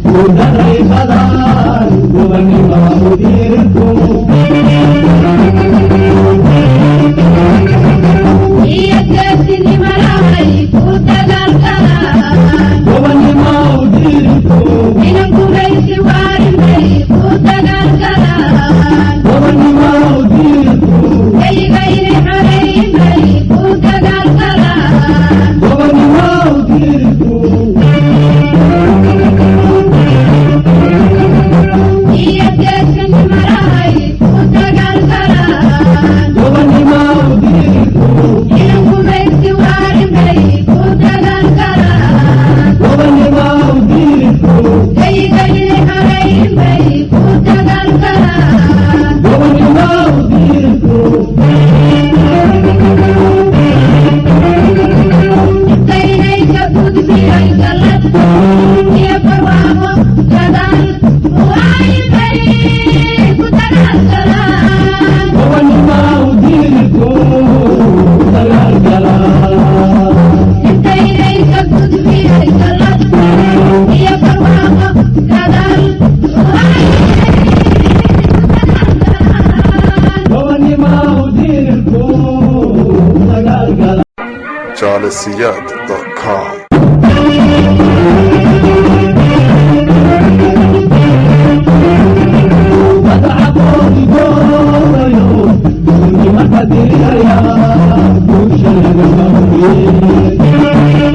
Guudaraysadaan gobannimo u dirirku. Iyo geesinimadahay ku dagaalgalaan. Gobannimo u dirirku. Inan gumaysi waarin bay ku dagaalgalaan. Gobannimo u dirirku. Geyiga inay xoreeyin bay ku dagaalgalaan. Gobannimo u dirirku. Iyo geesinimadahay ku dagaalgalaan. Gobannimo u dirirku. Inan gumaysi waarin bay ku dagaalgalaan. Gobannimo u dirirku. Geyiga inay xoreeyin bay ku dagaalgalaan. Gobannimo u dirirku. Intaynayka gudbiyay gallad iyo barwaaqo gadaal waayibay ku dagaalgalaan. Gobannimo u dirirku dagaalgalaa. Intaynayka gudbiyay gallad iyo barwaaqo gadaal waayibay ku dagaalgalaan. Gobannimo u dirirku dagaalgalaa. Jaalasiyaad.com. Madaxaboodi goobayo duunimarka diriraya guusha lagama hubiye.